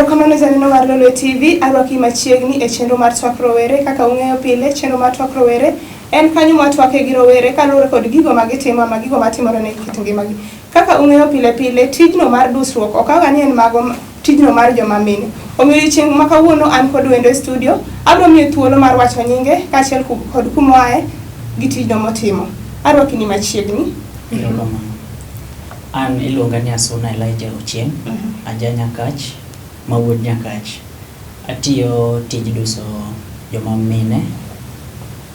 Erokamano janeno mar Lolwe TV, arwaki machiegni e chenro mar Twak Rowere. Kaka ung'eyo pile, chenro mar Twak Rowere en kanyo mwatwake gi rowere kaluwore kod gigo ma gitimo ama gigo matimore ne kit ngimagi. Kaka ung'eyo pile pile, tijno mar dusruok okawga ni en mago tijno mar joma mine. Omiyo odiechieng' ma kawuono an kod wendo e studio, abiro miye thuolo mar wacho nyinge kaachiel kod kumoaye gi tijno motimo. Arwaki ni machiegni. Erokamano. An iluonga ni Asuna Elijah Ochieng', aja Nyakach, ma wuod Nyakach. Atiyo tij duso joma mine.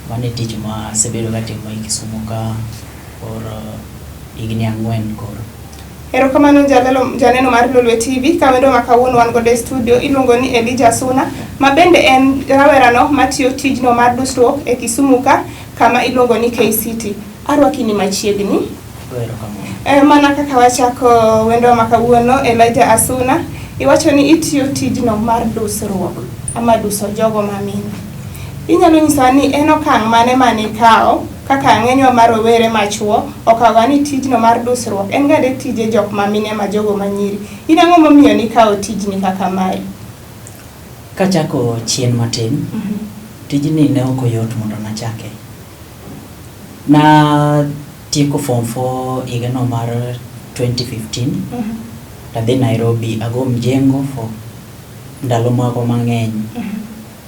Mano e tich ma asebedo katimo e Kisumu ka for higni 4 koro. Erokamano jalelo, janeno mar Lolwe TV, ka wendo ma kawuono wan godo e studio iluongo ni Elijah Asuna, ma bende en rawerano matiyo tijno mar dusruok e Kisumu ka, kama iluongo ni KCT. Arwaki ni machiegni. Erokamano. Mana kaka wachako wendo ma kawuono Elijah Asuna, iwacho ni itiyo tijno mar dusruok ama duso jogo ma mine. Inyalo nyisowa ni en okang' mane manikawo kaka ng'enywa mar rowere machuo okawoga ni tijno mar dusruok en gande tije jok ma mine ma jogo ma nyiri. In ang'o momiyo nikawo tijni kaka mari? Kachako chien matin, tijni ne ok oyot mondo nachake. Na tieko form 4 higano mar 2015, tadhi Nairobi ago mjengo for ndalo moko mang'eny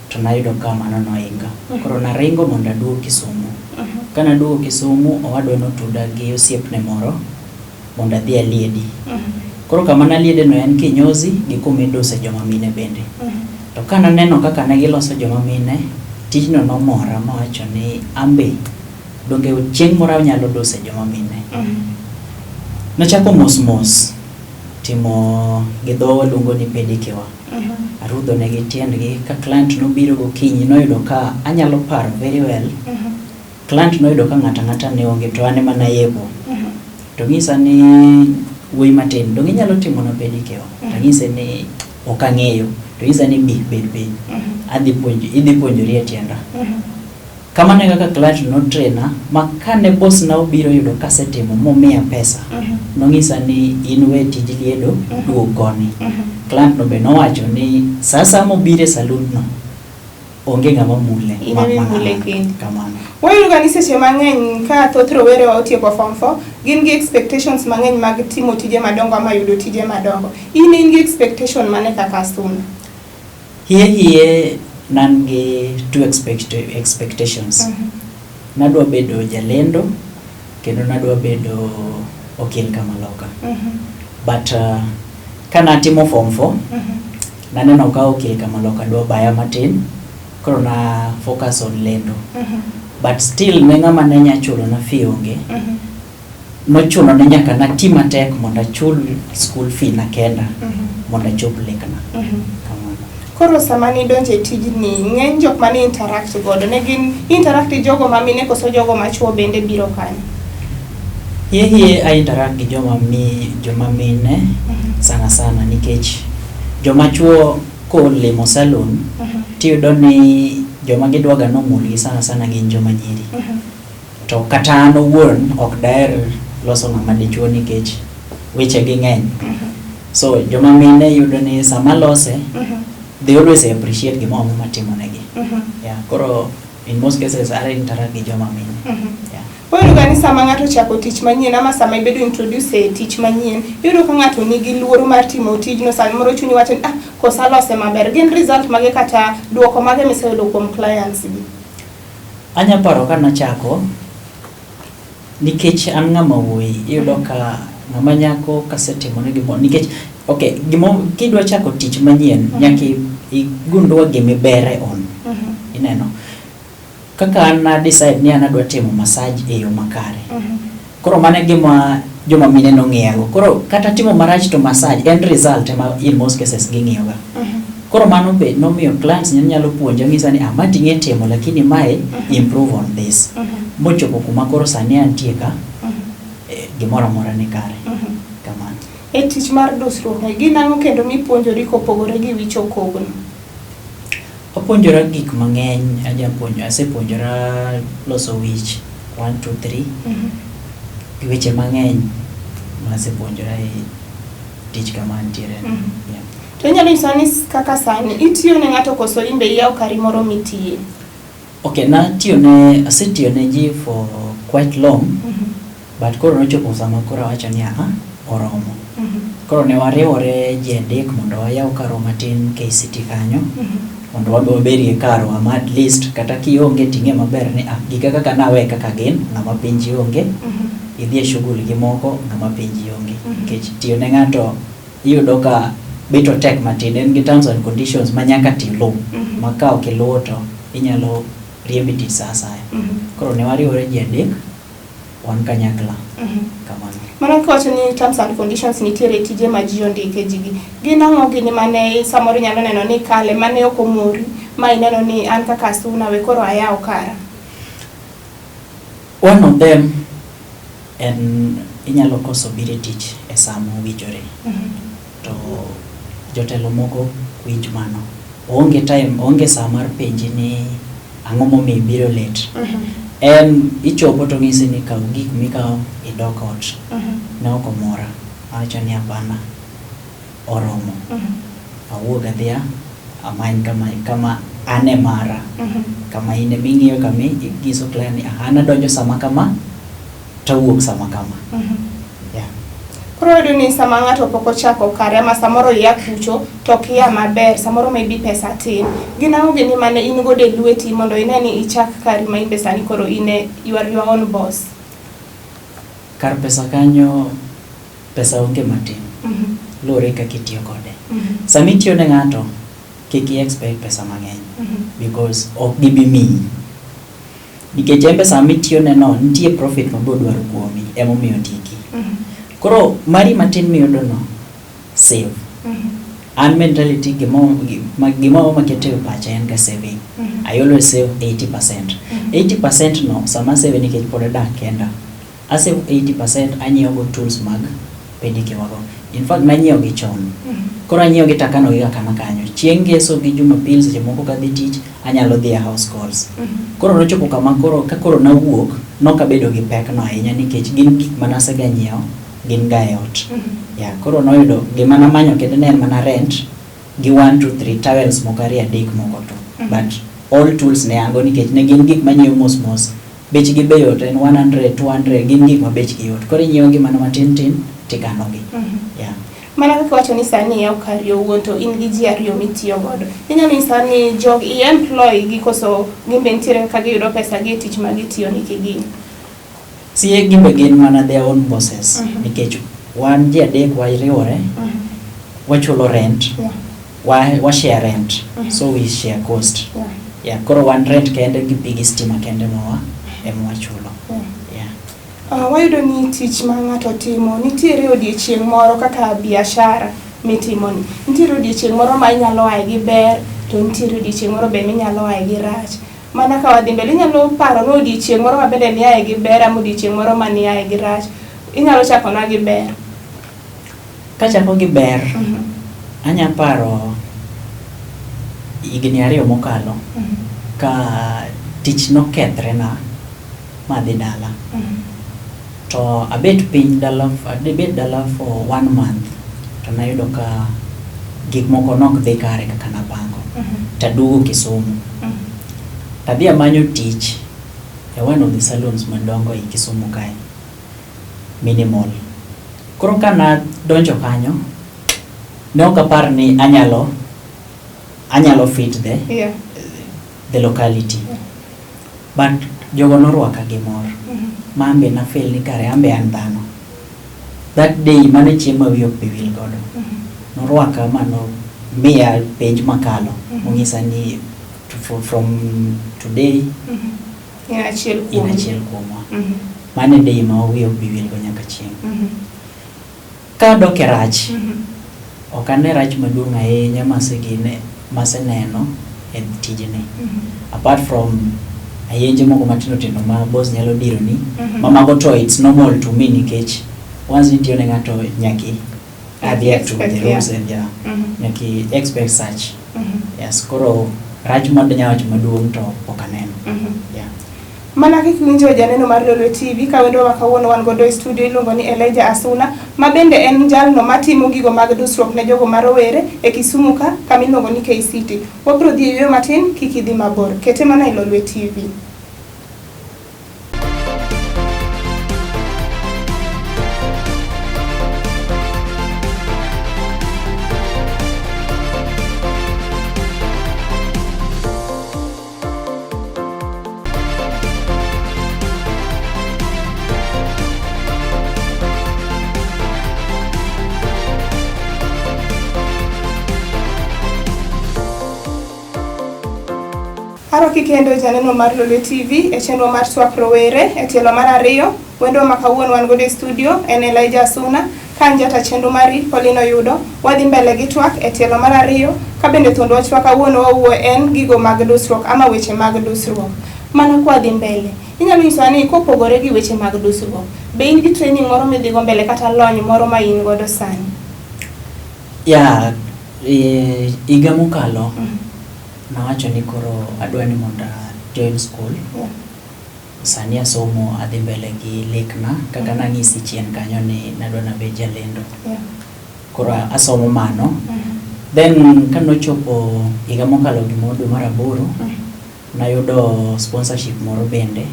to nayudo ka mano nohinga. Koro naringo mondo aduog Kisumu. Kanaduogo Kisumu, owadwa notuda gi osiepne moro mondo adhi aliedi. Koro kama naliede no en kinyozi gi kuma iduse joma mine bende. To kananeno kaka ne giloso joma mine, tijno nomora mawacho ni ambe donge chieng' moro anyalo duse joma mine. Nachako mos mos timo gi dhowa waluongo ni pedicure. Arudho negi tiendgi ka client nobiro gokinyi noyudo ka anyalo paro very well. Client noyudo ka ng'ato ang'ata ne onge to an ema nayepo. To ng'isa ni wuoyi matin donge inyalo timona pedicure? Tang'ise ni ok ang'eyo. To ng'isa ni bi bed piny. Adhi puonjo idhi puonjori e tienda. Kamano e kaka client notraina ma kane boss na obiro yudo kasetimo momiya pesa, nong'isa ni in we tij liedo duog koni. Client no be nowacho ni sa asaya mobiro e saloon no onge ng'ama mule In mak ema mana imule an. kendi. Kamano. Wayudo ga ni seche mang'eny ka thoth rowerewa otieko form 4, gin gi expectations mang'eny mag timo tije madongo ama yudo tije madongo. In in gi expectation mane kaka Asuna? Hie hie nan gi two expectations. Nadwa bedo jalendo kendo nadwa bedo okil kamaloka. But kanatimo form 4, naneno ka okil kamaloka dwa baya matin, koro na focus on lendo. But still ne ng'ama ne nya chulo na fee onge. Nochuno ni nyaka nati matek mondo achul school fee na kenda mondo achop lekna. Kamano. Koro sama nidonjo e tijni, ng'eny jok mane interact godo, ne gin interact gi jogo ma mine koso jogo machuo bende biro kanyo? Hie hie a interact gi joma mine sana sana nikech joma chuo kolimo salon tiyudo ni joma gidwaga nomulgi sana sana gin joma nyiri. To kata an owuon ok daher loso ng'ama dichuo nikech weche gi ng'eny. So joma mine yudo ni sama lose, they always appreciate gimoro amora matimonegi. Yeah, koro in most cases I interact gi joma mine. Yeah. Wayudo ga ni sama ng'ato ochako tich manyien ama sama ibedo introduce e tich manyien, iyudo ka ng'ato nigi luoro mar timo tijno, samoro chunyi wacho ni ah, kosa alose maber. Gin result mage kata duoko mage miseyudo kuom clients gi? Anya paro ka nachako, nikech an ng'ama wuoyi, iyudo ka ng'ama nyako kasetimone gimoro, nikech okay, gimo kidwa chako tich manyien, nyaka igundua gimibere on. Ineno? Kaka an na decide ni an adwa timo massage e yo makare. Koro mano e gima joma mine nong'iyago. Koro kata timo marach to massage en result ema in most cases ging'iyoga. Koro mano be nomiyo clients ne nyalo puonja ng'isa ni ah, ma ting'e timo lakini mae improve on this. Mochopo kuma koro sani antie ka, gimoro amora ni kare. Kamano. E tich mar dusruok ni, gin ang'o kendo mipuonjori kopogore gi wich okogno? Apuonjora gik mang'eny, asepuonjora loso wich 1 2 3 gi weche mang'eny ma asepuonjora e tich kama antiere. Yeah. To inyalo nyisa ni kaka sani itiyo ne ng'ato koso in be iyawo kari moro mitiye? Okay, natiyo ne asetiyo ne ji for quite long. But koro nochopo sama koro awacho ni aha, oromo. Koro ne wariwore ji adek mondo wayaw karwa matin KCT kanyo. Mondo wabe wabed gi karwa ma at least kata kionge ting'e maber ni ah, gika kaka nawe kaka gin, ng'ama penji onge. Idhi e shughuli gi moko, ng'ama penji onge. Nikech tiyo ne ng'ato iyudo ka bet otek matin, en gi terms and conditions ma nyaka tiluw. Ma ka ok iluwo to inyalo riembi tich sa asaya. Koro ne wariwore ji adek, wan kanyakla. Kamano. Mana kiwacho ni terms and conditions nitiere tije ma ji ondike ji gi. Gin ang'o gini mane samoro inyalo neno ni kale mane ok omori ma ineno ni an kaka Asuna we koro ayaw kara? One of them en inyalo koso biro e tich e sa mowinjore. To jotelo moko winj mano. Oonge time, oonge sa mar penji ni ang'o momiyo ibiro late. En ichopo to ong'isi ni kaw gik mikawo idok ot. Ne ok omora. Awacho ni hapana, oromo. Awuog adhiya amany kama an e mara. Kama in ema ing'iyo kama inyiso client ni an adonjo sama kama tawuok sama kama. Yeah. Koro wayudo ni sama ng'ato pok ochako kare ama samoro ia kucho to ok ia maber, samoro maybe pesa tin. Gin ang'o gini mane in godo e lweti mondo ine ni ichak kari ma in be sani koro in e you are your own boss? Kar pesa kanyo, pesa onge matin. Luwore kaka itiyo kode. Sama itiyo ne ng'ato, kik i expect pesa mang'eny. Because ok gibi miyi. Nikech en be sama itiyo ne no, nitie profit ma be odwaro kuomi, emomiyo ondiki. Koro mari matin miyudo no, save. An mentality gima maketo e pacha en ga saving. I always save 80%. 80% no sama save nikech pod adak kenda. A save 80% anyiewo go tools mag pedicure go. In fact nanyiewo gi chon. Koro anyiewo gi takano gi akana kanyo. Chieng' ngeso gi Jumapil seche moko kadhi tich anyalo dhi e house calls. Koro nochopo kama koro ka koro nawuok nok abedo gi pek no ahinya nikech gin gik manasega nyiewo gin ga e ot. Yeah, koro noyudo gima namanyo kende ne en mana rent gi 1 2 3 towels moko ariyo adek moko to. But all tools ne an go nikech ne gin gik manyiewo mos mos. Bechgi be yot en 100 200 gin gik ma bechgi yot. Koro inyiewo gi mana matin tin tikano gi. Yeah. Mana kaka iwacho ni sani iyawo kari owuon to in gi ji ariyo mitiyo godo. Inyalo nyisa ni jogi i employ gi koso gin be nitiere kaka giyudo pesa gi e tich ma gitiyo ni gin? Sie gin be gin mana their own bosses. Nikech wan ji adek wariwore, wachulo rent, wa share rent, so we share cost. Yeah, koro wan rent kende gi pi gi stima kende mawa ema wachulo. Yeah. Wayudo ni tich ma ng'ato timo nitiere odiechieng' moro kaka biashara mitimoni. Nitiere odiechieng' moro ma inyalo ae gi ber to nitiere odiechieng' moro be minyalo ae gi rach. Mana ka wadhi mbele inyalo paro ni odiechieng' moro ma bende niae gi ber ama odiechieng' moro ma niae gi rach. Inyalo chakonwa gi ber. Kachako gi ber, anya paro higni ariyo mokalo ka tich nokethre na madhi dala. To abet piny dala, abet dala for 1 month to nayudo ka gik moko nok dhi kare kaka napango. Taduogo Kisumu. Tadhi amanyo tich e one of the salons madongo e Kisumu kae. Minimal. Koro ka nadonjo kanyo, ne ok apar ni anyalo fit the the locality. But jogo norwaka gi mor. Ma an be na feel ni kare an be an dhano. That day mano e chieng' ma wiya ok bi wil godo. Norwaka ma nomiya penj makalo. Monyisa ni from today In achiel in kuom. achiel kuomwa. Mano e day ma wiya ok bi wil go nyaka chieng'. Ka adok e rach, ok ane rach maduong' ahinya masegine maseneno e tijni. Apart from ayenje moko matindo tindo ma boss nyalo dironi, ma mago to it's normal to me nikech once nitiyo ne ng'ato nyaki adhere to the rules and yeah, nyaki expect such. Yes, koro rach ma danya wacho maduong' to ok aneno. Yeah. Mana kaka iwinjo janeno mar Lolwe TV ka wendo wa kawuono wan godo e studio iluongo ni Elijah Asuna ma bende en jalno matimo gigo mag dusruok ne jogo ma rowere e Kisumu ka kama iluongo ni K-City. Wabiro dhi e yueyo matin kik idhi mabor. Kete mana e Lolwe TV. Arwaki kendo janeno mar Lolwe TV e chenro mar Twak Rowere e tielo mar ariyo. Wendo ma kawuono wan godo e studio en Elijah Asuna ka an jata chenro mari Pauline Oyudo. Wadhi mbele gi twak e tielo mar ariyo ka bende thuond wach ma kawuono wawuoyo en gigo mag dusruok ama weche mag dusruok. Mana kwadhi mbele, inyalo nyisowa ni kopogore gi weche mag dusruok, be in gi training moro midhigo mbele kata lony moro ma in godo sani? Ya, higa mokalo nawacho ni koro adwa ni mondo a join school. Sani asomo adhi mbele gi lekna kaka nang'isi chien kanyo ni nadwa nabed jalendo. Koro asomo mano. Then kanochopo higa mokalo gimoro dwe mar aboro, nayudo sponsorship moro bende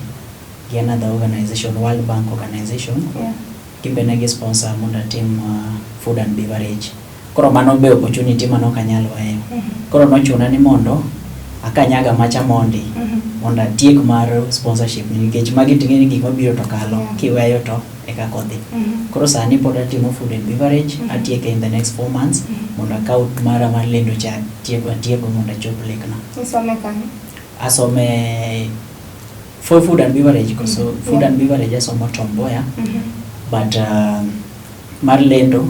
gi another organization, World Bank organization. Gin be ne gi sponsor mondo atim food and beverage. Koro mano be opportunity mane ok anyal weyo. Koro nochuna ni mondo akanyaga macha mondi mondo atiek mar sponsorship ni nikech magi ting'e ni gik mabiro to kalo kiweyo to e kaka odhi. Koro sani pod atimo food and beverage, atieke in the next 4 months mondo akaw mara mar lendo cha atieko atieko mondo achop lekna. Isome kanye? Asome for food and beverage koso food and beverage asomo Tom Mboya, but mar lendo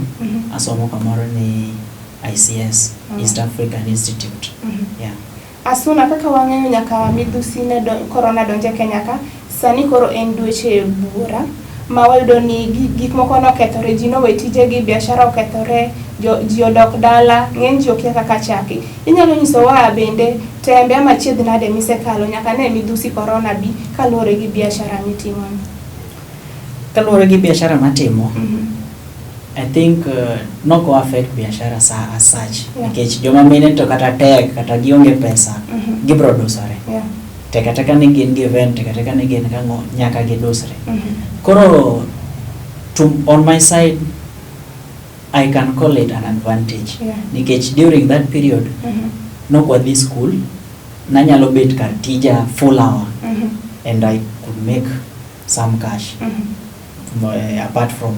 asomo kamoro ni ICS, East African Institute. Yeah. Asuna, kaka wang'eyo nyaka midhusi ne do, corona donje Kenya ka, sani koro en dweche buora ma wayudo ni gik moko nokethore, ji nowe tijegi, biashara okethore, ji odok dala, ng'eny ji okia kaka chaki. Inyalo nyisowa bende tembe ama chiedh nade misekalo nyaka ne midhusi corona bi kaluwore gi biashara mitimoni? Kaluwore gi biashara matimo, I think noko affect biashara sa as such nikech joma mine to kata tek kata gionge pesa gibro dusore. Tek ateka ni gin gi event, tek ateka ni gin kang'o, nyaka gidusre. Koro to on my side I can call it an advantage nikech during that period nokwadhi school, nanyalo bet kar tija full hour and I could make some cash apart from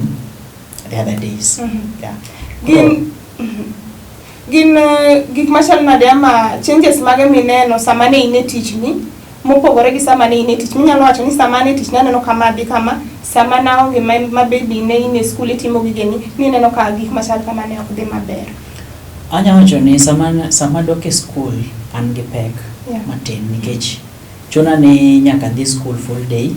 the other days. Yeah. Gin gik machal nade ama changes mage mineno sama ne in e tichni mopogore gi sama ne in e tich minyalo wacho ni sama ne e tich naneno kama dhi kama sama naonge ma baby ne in e skul itimo gigeni nineno ka gik machal kama ne ok dhi maber? Anya wacho ni sama dok e skul an gi pek matin nikech chuna ni nyaka adhi skul full day.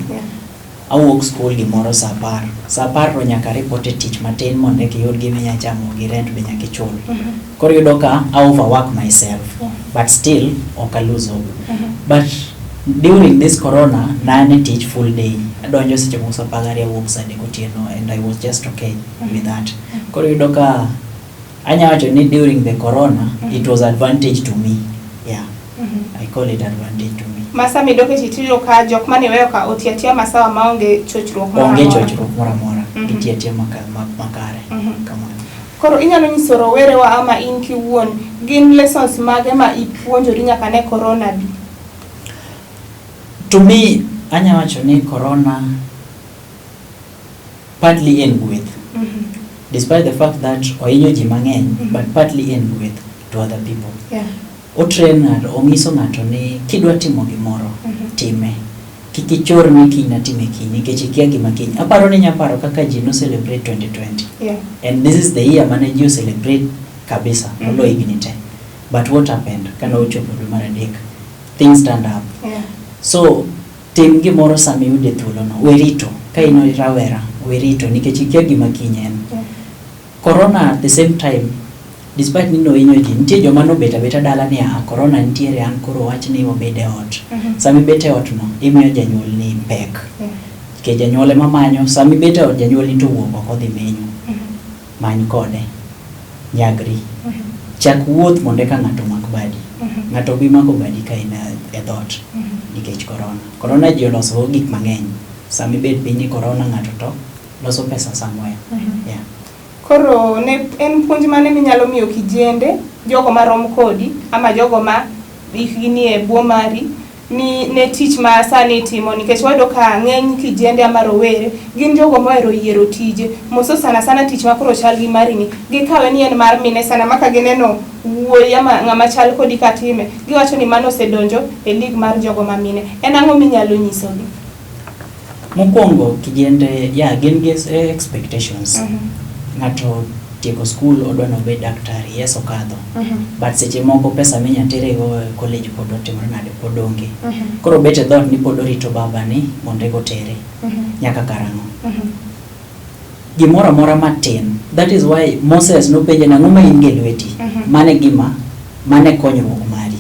Awuok skul gimoro saa 10. Saa 10 to nyaka report e tich matin mondo eka iyud gima inya chamo gi rent be nyaka ichul. Koro iyudo ka I overwork myself but still ok a lose hope. But during this corona ne an e tich full day. Adonjo seche moko saa 12 awuok saa 3 otieno and I was just okay with that. Koro iyudo ka anya wacho ni during the corona it was advantage to me. Yeah. I call it advantage to me. Ma sama idok e tich iyudo ka jok mane iweyo ka oti atiya masawa maonge chochruok moro Onge amora. chochruok moro amora. Gitiyo atiya makare. Kamano. Koro inyalo nyiso rowerewa ama in kiwuon gin lessons mage ma ipuonjori nyaka ne corona bi? To me, anya wacho ni corona partly en gweth. Despite the fact that ohinyo ji mang'eny, but partly en gweth to other people. Otrain ng'ato, onyiso ng'ato ni kidwa timo gimoro, time. Kik ichor ni kiny natime kiny, nikech ikia gima kiny. Aparo ni inya paro kaka ji no celebrate 2020. And this is the year mane ji o celebrate kabisa, moloyo higni te. But what happened? Kane ochopo dwe mar adek, things turned up. So, tim gimoro sama iyude thuolono. We rito. Ka in rawera, we rito nikech ikia gima kiny en. Corona at the same time Despite ni nohinyo ji, nitie joma nobet abeta dala ni ah, corona nitiere an koro wach ni wabed e ot. Sama ibet e ot no, imiyo janyuolni pek. Nikech janyuol ema manyo, sama ibet e ot janyuolni to owuok oko odhi menyo. Many kode. Nyagri. Chak wuoth mondo eka ng'ato omak badi. Ng'ato ok bi mako badi ka in e dhoot nikech corona. Corona ji oloso go gik mang'eny. Sama ibet piny ni corona ng'ato to loso pesa somewhere. Yeah. Koro ne en puonj mane minyalo miyo kijende, jogo marom kodi ama jogo ma hikgi nie bwo mari ni ne tich ma sani itimo nikech wayudo ka ng'eny kijende ama rowere gin jogo mohero yiero tije moso sana sana tich ma koro chal gi mari ni gikawe ni en mar mine sana ma ka gineno wuoyi ama ng'ama chal kodi ka time giwacho ni mano osedonjo e league mar jogo ma mine. En ang'o minyalo nyisogi? Mokwongo kijende yeah, gin gi expectations. Ng'ato tieko skul odwa ni obed daktari, yes okadho. But seche moko pesa minya tere go e college pod otimore nade pod onge. Koro obet e dhoot ni pod orito baba ni mondo eka otere. Nyaka karang'o? Gimoro amora matin. That is why Moses nopenje ni ang'o ma in go e lweti? Mano e gima, mano e konyruok mari.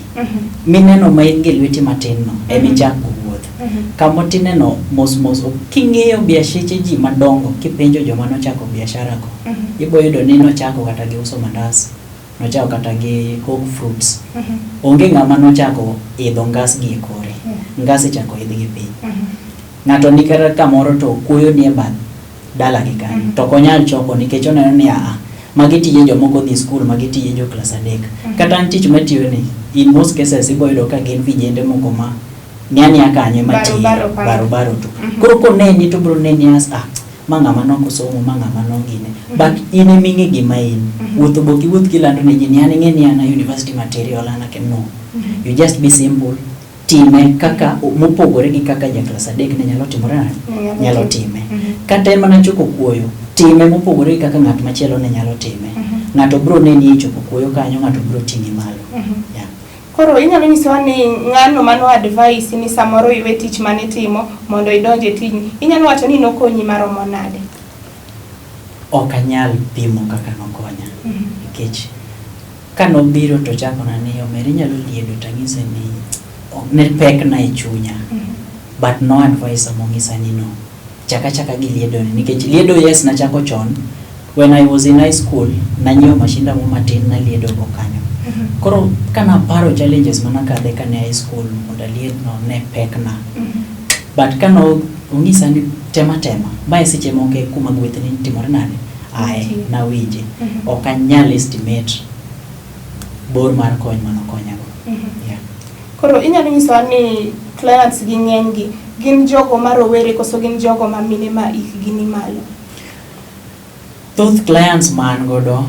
Mineno ma in go e lweti matin no, ema ichak go wuoth. Kama otineno mos mos, king'iyo biasheche ji madongo, kipenjo joma nochako biashara go, ibo yudo ni nochako kata gi uso mandas, nochako kata gi hawk fruits. Onge ng'ama nochako idho ngas gi e kore. Ngas ichako idh gi piny. Ng'ato ni kata kamoro to kuoyo ni e bath dalagi kanyo. To ok onyal choko nikech oneno ni aa, magi tije jomoko dhi skul, magi tije jo klas adek. Kata an tich matiyo ni, in most cases ibo yudo ka gin vijende moko ma ni aniya kanyo ema tiyo, Baro baro kanyo. baro baro tu. Koro koneni to bro neni as ah, ma ng'ama nok osomo, ma ng'ama nogine. But in eming'e gima in. Wuotho be ok iwuoth kilando ne ji ni an ing'e ni an a university material an ake no. You just be simple. Time kaka mopogore gi kaka ja klas adek ne nyalo timore nade? Nyalo time. Kata en mana choko kuoyo, time mopogore gi kaka ng'at machielo ne nyalo time. Ng'ato bro neni e choko kuoyo kanyo, ng'ato bro ting'i malo. Yeah. Koro inyalo nyisowa ni ng'ano mano advice ni samoro iwe tich manitimo mondo idonj e tijni. Inyalo wacho ni nokonyi maromo nade? Ok anyal pimo kaka nokonya. Nikech kanobiro to chakona ni omera inyalo liedo tang'ise ni ne pekna e chunya. But no advice mong'isa ni no. Chak achaka gi liedo ni nikech liedo yes nachako chon. When I was in high school, nanyiewo mashinda mo matin naliedo go kanyo. Koro kanaparo challenges manakadhe kane high school mondo alied no ne pekna. But kano ong'isa ni tema tema, mae seche moko e kuma gweth ni timore nade? Ae, Nitie. nawinje. Ok anyal estimate bor mar kony manokonyago. Yeah. Koro inyalo nyisowa ni clients gi ng'eny gi gin jogo ma rowere koso gin jogo ma mine ma hikgi ni malo? Thoth clients ma an godo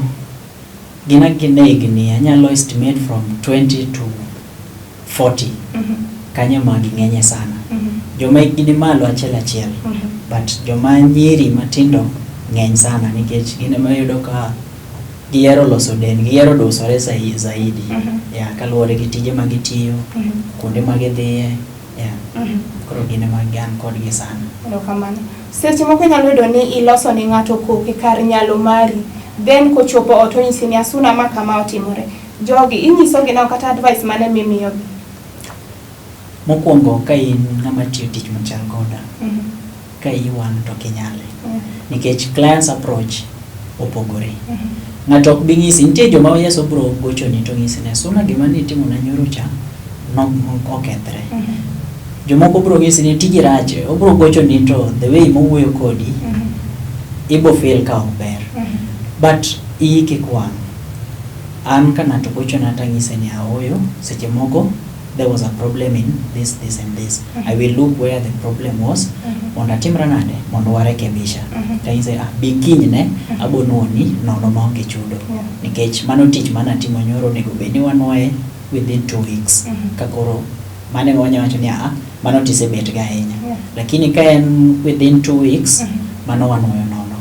gin agina higni anyalo estimate from 20 to 40. Kanyo ma ging'enye sana. Joma hikgi ni malo achiel achiel. But joma nyiri matindo ng'eny sana nikech gin ema iyudo ka gihero loso del, gihero dusore zaidi. Yeah, kaluwore gi tije ma gitiyo, kuonde ma gidhiye. Yeah. Koro gin ema an kodgi sana. Erokamano. Seche moko inyalo yudo ni iloso ne ng'ato koke kar nyalo mari, then kochopo ot onyisi ni Asuna ma kama otimore. Jogi inyisogi nang'o kata advice mane mimiyogi? Mokwongo ka in ng'ama tiyo tich machal koda, ka iyi wang' to ok inyale. Nikech clients approach opogore. Ng'ato ok bi ng'isi, nitie joma yes obro gochoni to ng'isi ni Asuna gima nitimona nyoro cha okethre. Jomoko bro ng'isi ni tiji rach, obro gochoni to the way mowuoyo kodi, ibo feel ka ok ber. But iyi kik wang'. An ka ng'ato gochona tang'ise ni aoyo, seche moko there was a problem in this, this and this. I will look where the problem was, mondo atimra nade, mondo warekebisha. Tang'ise ah, bi kinyne, abo nuoni nono maonge chudo. Nikech mano tich manatimo nyoro onego bed ni wanuoye within 2 weeks. Ka koro mano ema wanya wacho ni ah, mano tisebet ga ahinya. Lakini ka en within 2 weeks, mano wanuoyo nono.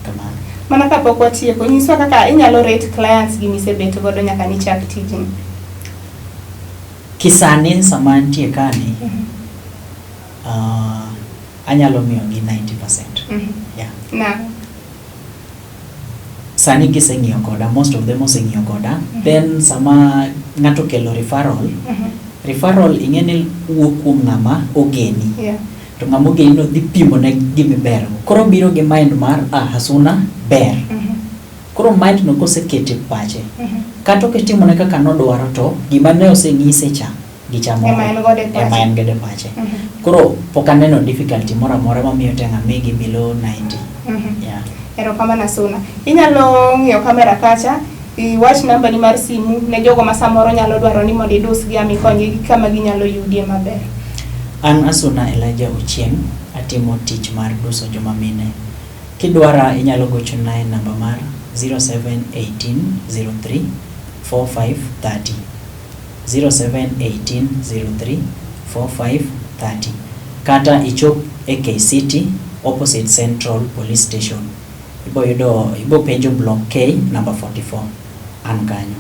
Kamano. Mana kapok watieko, nyiswa kaka inyalo rate clients gi misebet godo nyaka nichak tijni. Kisani sama antie kani, anyalo miyogi 90%. Yeah. Nang'o? Sani giseng'iyo koda, most of them oseng'iyo koda. Then sama ng'ato okelo referral, referral ing'e ni wuok kuom ng'ama ogeni. To ng'ama ogeni no dhi pimo ne gima ibergo. Koro obiro gi mind mar ah, Asuna ber. Koro mind no kosekete pache, kata okitimone kaka nodwaro to gima ne oseng'ise cha gi chamoro Ema en godo e pache. Ema en godo e pache. Koro pok aneno difficulty moro amora mamiyo teng' amigi below 90. Yeah. Erokamano, Asuna. Inyalo ng'iyo kamera kacha, iwach nambani mar simu ne jogo ma samoro nyalo dwaro ni mondo idusgi ama ikonygi gi kama ginyalo yudie maber. An Asuna Elijah Ochieng, atimo tich mar duso joma mine. Kidwara inyalo gochona e namba mar 0718 03 45 30. 0718 03 45 30. Kata ichop e K-City opposite Central Police Station. Ibo yudo, ibo penjo block K number 44. An kanyo.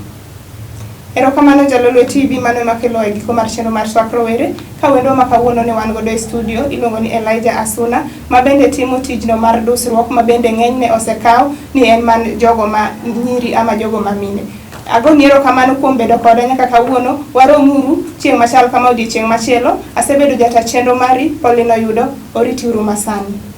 Erokamano Jalolwe TV, mano ema kelo e giko mar chenro mar Twak Rowere. Ka wendwa ma kawuono ne wan godo e studio iluongo ni Elijah Asuna, ma bende timo tijno mar dusruok ma bende ng'enyne osekaw ni en man jogo ma nyiri ama jogo ma mine. Agoni erokamano kuom bedo koda nyaka kawuono. Waromuru chieng' machal kama odiechieng' machielo. Asebedo jata chenro mari, Pauline Oyudo. Oritiuru masani.